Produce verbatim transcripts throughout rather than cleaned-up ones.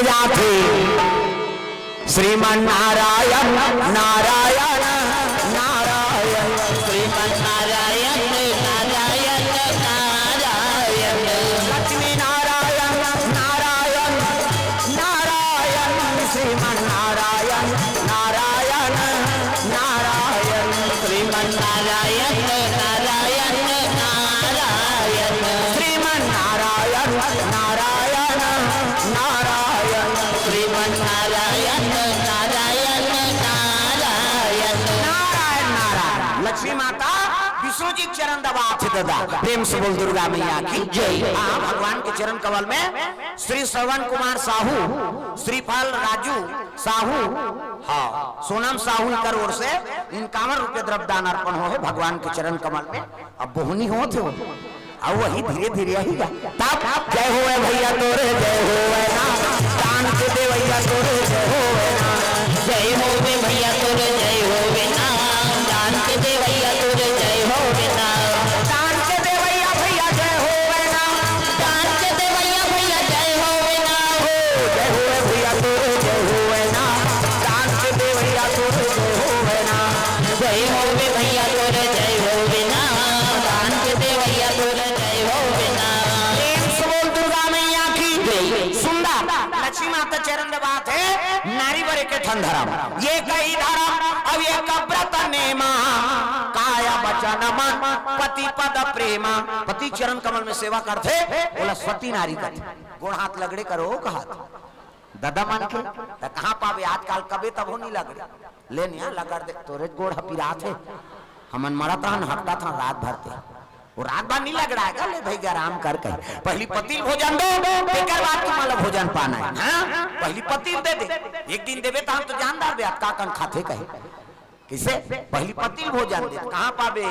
जाथे। श्रीमन नारायण, नारायण, नारायण। श्रीमन नारायण, नारायण, नारायण। लक्ष्मी नारायण, नारायण, नारायण। श्रीमन नारायण, नारायण, नारायण। श्रीमन नारायण, नारायण, नारायण। श्रीमन नारायण, नारायण, नारायण। श्रीमन नारायण, नारायण, नारायण। नारायण, नारायण। लक्ष्मी माता विष्णु जी के चरण दबाथे दादा। प्रेम से बोल दुर्गा मैया की जय। हाँ, भगवान के चरण कमल में श्री श्रवण कुमार साहू, श्रीफल राजू साहू, हाँ, सोनम साहू कर ओर से इक्यावन रुपये द्रव्य दान अर्पण होहे भगवान के चरण कमल में। अब बोहनी होत हे, अब वही धीरे धीरे आही गा। तब जय होवे भैया तोरे, जय होवे ना, दान के देवैया तोरे, जय होवे ना। जय होवे भैया तोरे, जय होवे ना, दान के देवैया तोरे, जय होवे ना। दान के देवैया भैया जय होवे ना। दान के देवैया भैया जय होवे ना। हो, जय होवे भैया तोरे, जय होवे ना। दान के देवैया तोरे, जय होवे ना। जय होवे भैया तोरे, जय होवे ना। दान के देवैया तोरे, जय होवे ना। प्रेम से बोल दुर्गा मैया की जय। सुंदर लक्ष्मी माता चरण दबाथे, नारी बर एके ठन धरम, ये कही धरम, अब ये कब्रत नेमा, काया वचन मन पति पद प्रेमा। पति चरण कमल में सेवा करथे, ओला सती नारी कथे। गोड़ हाथ लगड़े करो कहत। ददा मन के, त कहाँ पाबे आजकल, कबे तभो नहीं लगड़े। ले निया लगड़ दे, तोरे गोड़ ह पिरात हे। हमन मरत रहन, हकता था रात भर ते। वो रात भर नहीं लगड़ाय गा, ले भाई आराम कर कहे। पहली पति ल भोजन दो, तेकर बाद तुम्हारा भोजन पाना है। हाँ? पहली पति ल दे दे। एक दिन देबे त हम तो जान डारबे, आप का कन खाथे कहे। किसे? पहली पति ल भोजन दे, कहाँ पाबे?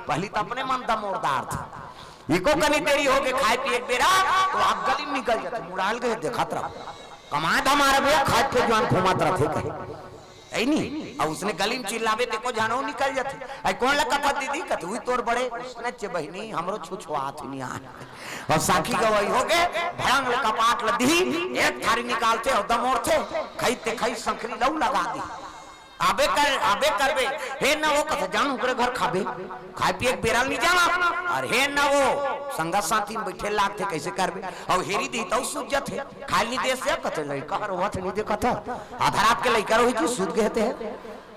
पहली तो अपने मन दमोरदार थे। इको कनी देरी हो गए खाए पिए के बेरा, तो आप गली में निकल जाते, मुड़ाल गए देखत रहो। कमाए धमार भैया, खाए पे जवान घूमत रहते कहे। है नी? अब उसने गली में चिल्लावे ते को जानो निकल जाते। आई कौन ला कथा दीदी? कथे हुई तोर बड़े, उसने चे बहिनी, हमरो छुछुआत ही नहीं आए। अब साखी गवाही हो गए, भड़ंग ले कपाट ल दी, एक थारी निकालते और दमोरते, खाई ते खाई संखरी लऊ लगा दी। आबे कर, आबे करबे, हे न वो कथे जान ओकरे घर खाबे, खाए पिए के बेरा ल नहीं जाना, और हे न वो संगत साथी में बैठे लागथे, कैसे करबे? और हेरी दी तो सूझ जाथे, खाए नहीं दे से कथे लइका हर होत नहीं देखत ह, आधा रात के लइका रोही जी सूत गए थे,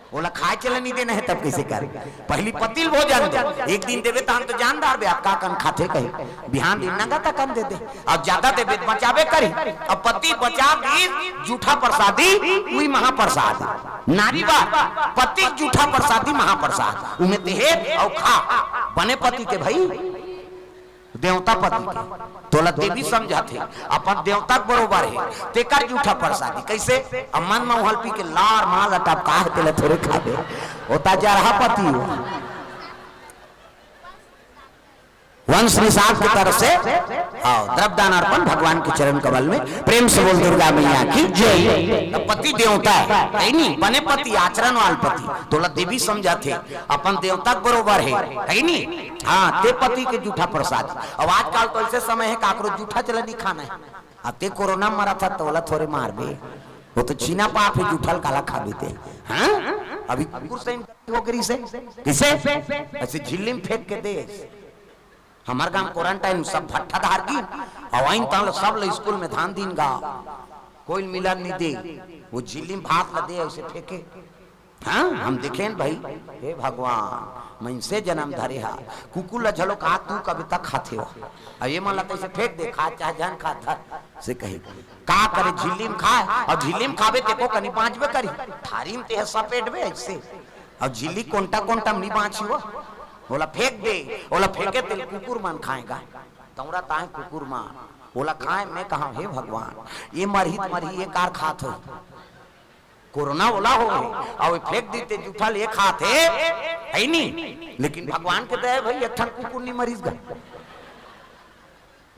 ओला खाए चले नहीं देना है तब कैसे करबे? पहली पति ल भोजन दे, एक दिन देबे तहन तो जान डारबे, आप का कन खाथे कहे, बिहान दिन नंगा तकन दे दे। अब ज्यादा देबे त बचाबे करी। अब पति बचा दी जूठा प्रसादी, उही महाप्रसाद। नारी बा, पति जूठा प्रसादी महाप्रसाद। उमे ते हे अउ खा। बने पति के भाई देवता पति के। तोला देवी समझत हे, अपन देवता के बरोबर हे। तेकर जूठा प्रसादी। कैसे? अब मन म उहल पी के लार माल अटपका हे, तेला थोरे खाबे। ओता जरहा पति हो। वंश निषाद की तरफ से, हाँ, द्रव्य दान अर्पण भगवान के चरण कमल में। प्रेम से बोल दुर्गा मैया की जय। त पति देवता हे, है नी? बने पति, आचरण वाल पति, तोला देवी समझत हे, अपन देवता के बरोबर हे, है नी? हाँ, ते पति के जूठा प्रसाद। अब आजकल तो ऐसे समय हे, काकरो जूठा चला नहीं खाना हे। अब ते कोरोना मरत ह, तोला थोरे मारबे, वो तो छीना पाप हे, जूठा ल काला खाबे ते। हाँ, अभी कुकुर से हो करी से, किसे? ऐसे झिल्ली में फेंक के दे। हमर गांव क्वारंटाइन सब भट्ठा धार गिन, अउ आइन ताल सब ल स्कूल में धान दिन गा, कोई मिलन नहीं दे, वो झिल्ली में भात ल दे, ऐसे फेंके। हाँ, हम देखेन भाई, हे भगवान, मइनसे जन्म धरे हा, कुकुर ल झलो का तू कबे तक खाथे हो? अब ये मन ल तैसे फेंक दे, खा चाहे जान खा, धर से कही, का करे, झिल्ली में खाए, और झिल्ली में खाबे ते को कनी बांचबे करी, थारी में ते सपेट बे ऐसे। अब झिल्ली कोंटा कोंटा में नहीं बांची हो, ओला फेंक दे, ओला फेंके तेल कुकुर मन खाएगा। तौरा ताए कुकुर मन ओला खाए। मैं कहा, हे भगवान, ये मरही त मरही, ये कार खात हो, कोरोना ओला हो गए, और फेंक दी ते जूठा ल ये खात हे, है नी? लेकिन भगवान के दया भाई, एक ठन कुकुर नहीं मरीज गा।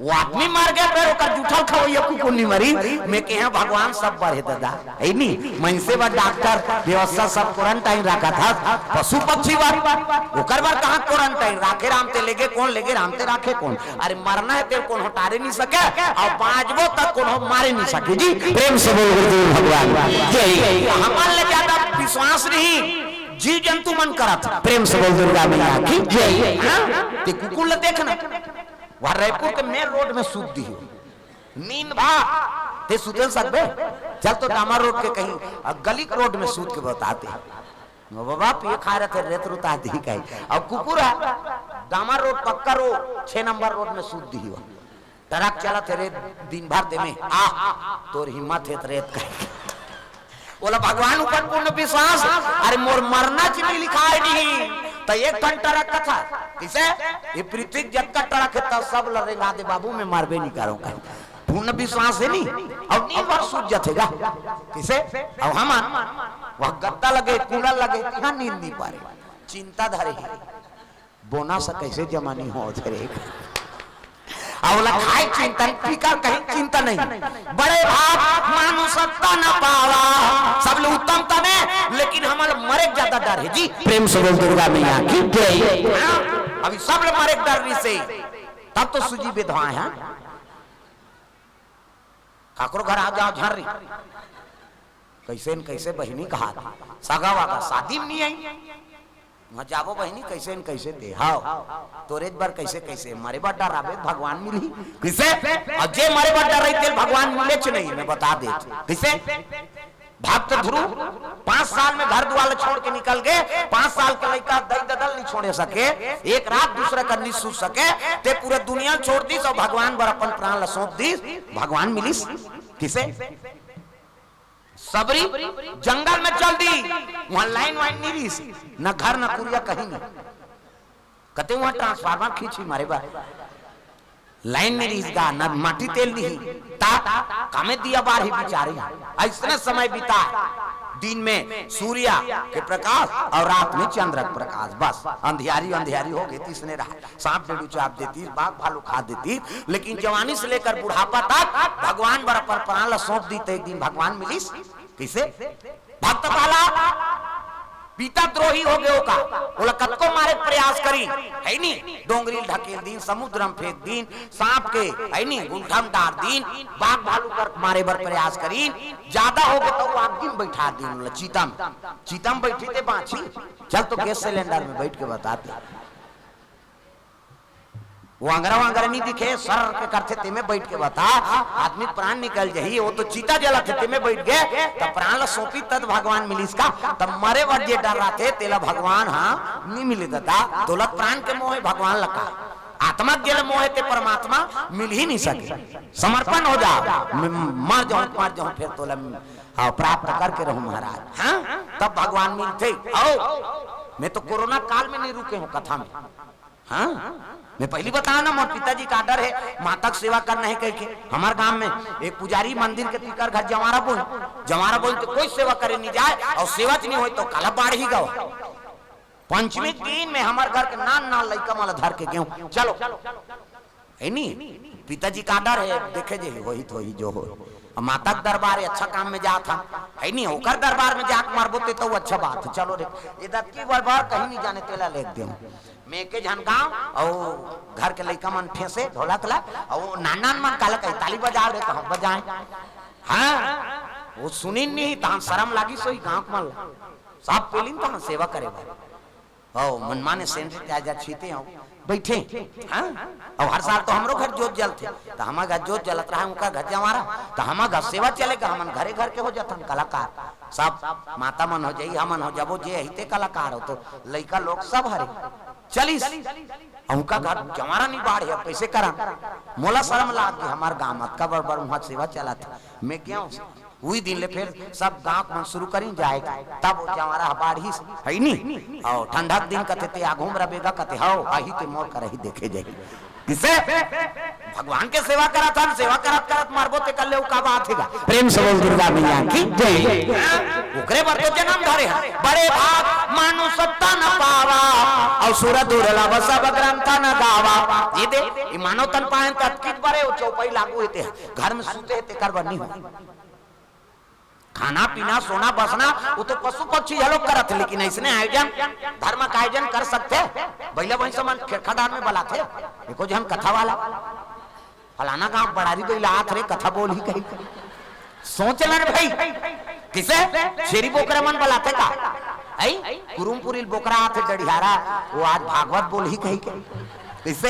वो आदमी मर गे, फेर ओकर जूठल खवइया कुकुर नी मरी। मैं कहे भगवान सब बर हे दादा, हे नी? मइनसे बर डॉक्टर, व्यवस्था सब क्वारंटाइन रखत हस, पशु पक्षी बर, ओकर बर कहाँ क्वारंटाइन? राखे राम ते लेगे कोन, लेगे राम ते राखे कोन? अरे मरना हे ते कोनो टारे नी सके, अउ बाँचबो त कोनो मारे नी सके जी। प्रेम से बोल गुरुदेव भगवान जय। हमन ले ज्यादा विश्वास नहीं जीव जंतु मन करत। प्रेम से बोल दुर्गा मैया की जय। हाँ? ते कुकुर ले देखना, वहाँ रायपुर के मेन रोड में सूत दिही हो। नींद भा, ते सुते सकबे? चल तो डामर रोड के कहीं, अ, गली के रोड में सूत के बता दे। वो बाबा पिए खाए रहिथे, रेत रुता दिही कहीं। अब कुकुर हे, डामर रोड, पक्का रोड, छह नंबर रोड में सूत दिही हो। ट्रक चलत हे रे दिन भर दे में, आ, तोर हिम्मत हे त रेत कहीं। ओला भगवान ऊपर पूर्ण विश्वास, अरे मोर मरना च नी लिखाय नहीं, त एक ठन ट्रक कथा, किसे? ये पृथ्वी जतका ट्रक हे, त सब ल रेंगा दे बाबू, मैं मरबे नी करों कहीं। पूर्ण विश्वास हे नी, अउ नींद भर सूत जथे गा। किसे? अउ हमन, वह गद्दा लगे, कूलर लगे, तिहाँ नींद नी पारे। चिंता धरे हे। बोनस कइसे जमा नी होत हे रे? अउ ओला खाए चिंता, पीकर कहीं चिंता नहीं। बड़े भाग मानुष तन पावा, सब ले उत्तम तन हे, लेकिन हमन ल मरे के ज्यादा डर हे जी। प्रेम से बोल दुर्गा मैया की जय। हाँ? अभी सब ले मरे के डर रहिसे, तब तो सूजी बेधवाए हे। काकरो घर आ जाओ झर्री, कइसे न कइसे बहिनी कहा, सगा वागा शादी में नहीं आई, वहाँ जाबो बहिनी, कइसे न कइसे ते, हाव, तोरेच बर कइसे कइसे, मरे बर डराबे भगवान मिलही, किसे? अउ जे मरे बर डरही तेल भगवान मिलेच नहीं, मैं बता देत, किसे? भक्त ध्रुव पाँच साल में घर दुआर छोड़ के निकल गे, पाँच साल के लइका दई ददा ल नी छोड़े सके, एक रात दूसरा कर नी सूत सके, ते पूरा दुनिया ल छोड़ दिस अउ भगवान बर अपन प्राण ल सौंप दिस, भगवान मिलिस, किसे? सबरी जंगल में चल दी, वहाँ लाइन वाइन नी रहिस, न घर न कुरिया कहीं नहीं। कते वहाँ ट्रांसफार्मर खींची मारे बर, लाइन नी रहिस गा, न माटी तेल नहीं, ता कामे दिया बार ही बिचारे। अइसने समय बिता, दिन में सूर्या के प्रकाश अउ रात में चंद्र के प्रकाश, बस अंधियारी अंधियारी हो गे, तइसने रहा। सांप डेड़ू चाब देतिस, बाघ भालू खा देतिस, लेकिन जवानी से लेकर बुढ़ापा तक भगवान बर अपन प्राण ल सौंप दिस, त एक दिन भगवान मिलिस। कइसे? भक्त प्रहलाद पिता द्रोही हो गे ओका, ओला कतको मारे के प्रयास करिन, हे नी? डोंगरी ल ढकेल दिन, समुद्र में फेंक दिन, सांप के, हे नी? गुंठा में डार दिन, बाघ भालू कर मारे बर प्रयास करिन, ज्यादा हो गे त वो आगी में बइठा दिन, ओला चिता में, चिता में बइठी ते बाँची, चल तो गैस सिलेंडर में बइठ के बता दे। वांगरा वांगरा नी दिखे, सर के करथे, तेमे बइठ के बता, आदमी प्राण निकल जही, वो तो चिता जलत हे, तेमे बइठ गे, त प्राण ल सौंपी तद भगवान मिलिस का, त मरे बर जे डर रहिथे, तेला भगवान, हाँ, नी मिले दादा, तोला प्राण के मोह हे भगवान ल का, आत्मा के जेला मोह हे ते परमात्मा मिल ही नी सके, समर्पण हो जा, म-, मर जाऊं, मर जाऊं, फेर तोला, हाँ, प्राप्त करके रहूं महाराज, हाँ, तब भगवान मिलथे, आओ, मैं तो कोरोना काल में नी रुके हूँ कथा में, हाँ, मैं पहिली बतावं ना, मोर पिताजी के order हे, माता के सेवा करना हे कहिके। हमर गांव में एक पुजारी मंदिर के तीकर घर जंवारा बोइन, जंवारा बोइन त कोई सेवा करे नी जाय, अउ सेवा च नी होय त काला बाढ़ही गवा। पंचमी के दिन में हमर घर के नान नान लइका मन ल धर के गेंव, चलो, हे नी, पिताजी के order हे, देखे जे होही त होही जो होही। अब माता के दरबार हे, अच्छा काम में जात हन, हे नी, ओकर दरबार में जाके मरबो ते तो अच्छा बात हे। चलो रे, ये दतकी बरबार कहीं नी जाने, तेला लेग देंव। मैं एके झन गांव अउ घर के लइका मन ठेसे ढोलक ला, अउ नान नान मन काला कही, ताली बजाव रे, त हम बजाएं। हाँ, वो सुनिन नहीं, तहन शरम लागिस होही गांव के मन ला। सब पेलिन तहन सेवा करे बर। हव, मनमाने सेंध ते आजा छीते हव, बइठे। हाँ? अउ हर साल तो हमरो घर जोत जलथे, त हमर घर जोत जलत रहा, उनका घर जंवारा, त हमर घर सेवा चले गा, हमन घरे घर के हो जाथन कलाकार। सब माता मन हो जाही, हमन हो जाबो, जे अही ते कलाकार हो, तो लइका लोग सब हरे। चलिस, अउ उनका घर जंवारा नी बाढ़े, अब कइसे करन? मोला शरम लाग गे, हमर गांव म अतका बड़ बड़ उहाँ सेवा चलत हे, मैं गेंव उही दिन ले फेर सब गांव मन शुरू करिन जाए के, तब ओ जंवारा ह बाढ़िस, हइ नी? अउ ठंडा के दिन कथे ते आघू म रबे गा, कथे हव, आही ते मोर करही देखे जाही। किसे? भगवान के सेवा करत हन, सेवा करत करत मरबो ते कर ले, उ का बात हे गा? प्रेम से बोल दुर्गा मैया की जय। हाँ? ओकरे बर तो जनम धरे हन। बड़े भाग मानुष तन पावा, अउ सुर दुर्लभ सब ग्रंथ न गावा। ये दे, ये मानव तन पाए त अतकित बरे वो चौपाई लागू हे ते। घर में सुते हे तेकर बर नहीं हो। खाना पीना, सोना बसना, वो तो पशु पक्षी घलो करत हे, लेकिन अइसने आयोजन, धर्म का आयोजन कर सकथे? बइला भैंसा मन खेरखा डार में बलाथे, एको झन कथा वाला, फलाना गांव बड़ारी बइला आत रे, कथा बोलही कही। सोच ले रे भाई, किसे छेरी बोकरा मन बलाथे का? आई कुरुमपुरी बोकरा आथे डढ़ियारा, वो आज भागवत बोलही कही के। किसे?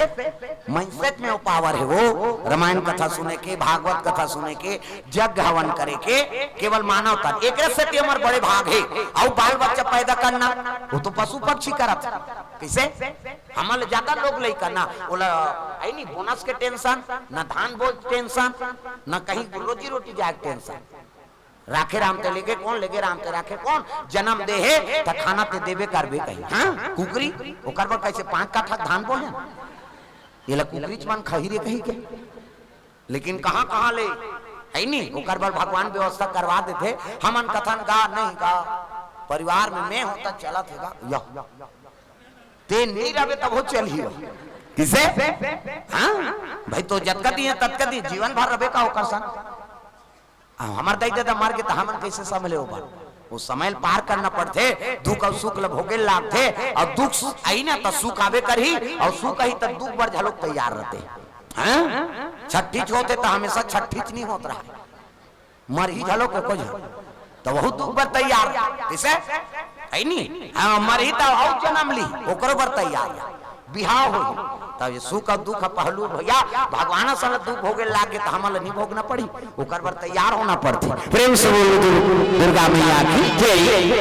माइंडसेट में वो पावर हे, वो रामायण कथा सुने के, भागवत कथा सुने के, यज्ञ हवन करे के, केवल मानव तन। एकरे सेती हमर बड़े भाग हे। अउ बाल बच्चा पैदा करना, वो तो पशु पक्षी करत हे। किसे? हमन ले ज्यादा लोग लइका ना, ओला, आई नहीं, बोनस के टेंशन, ना धान बोझ टेंशन, ना कहीं रोजी रोटी जाए के टेंशन। राखे राम ते लेगे कोन, लेगे राम ते राखे कोन, जन्म दे हे त खाना ते देबे करबे कही। हाँ, कुकरी, ओकर बर कैसे पांच काठा धान बोहे? ये ला कुकरी च मन खही रे कही के। लेकिन कहाँ कहाँ ले, है नी, ओकर बर भगवान व्यवस्था करवा देथे। हमन कथन गा नहीं गा, परिवार में मैं होता चलत हे गा, यह ते नहीं रहबे तब हो चलही हो। किसे? हाँ भाई, तो जतका दिए ततका दिए, जीवन भर रहबे का ओकर संग? अब हमर दाई ददा मर गे त हमन कैसे संभले ओ बात? वो समय ल पार करना पड़थे, दुख अउ सुख ल भोगे ल लागथे। अउ दुख आई ना त सुख आबे करही, अउ सुख आही त दुख बर घलोक तैयार रहते। हैं? छठीच होथे त हमेशा छठीच नहीं होत रहा, मरही घलोक एको झन, त वहू दुख बर तैयार। किसे? है नी? हाँ, मरही त अउ जन्म ली, ओकरो बर तैयार। बिहाव होही, तब ये सुख अउ दुख पहलू भैया, भगवान असन दुख भोगे लागे त हमन ल नहीं भोगना पड़ी, ओकर बर तैयार होना पड़थे। प्रेम से बोलो दुर्गा मैया की जय।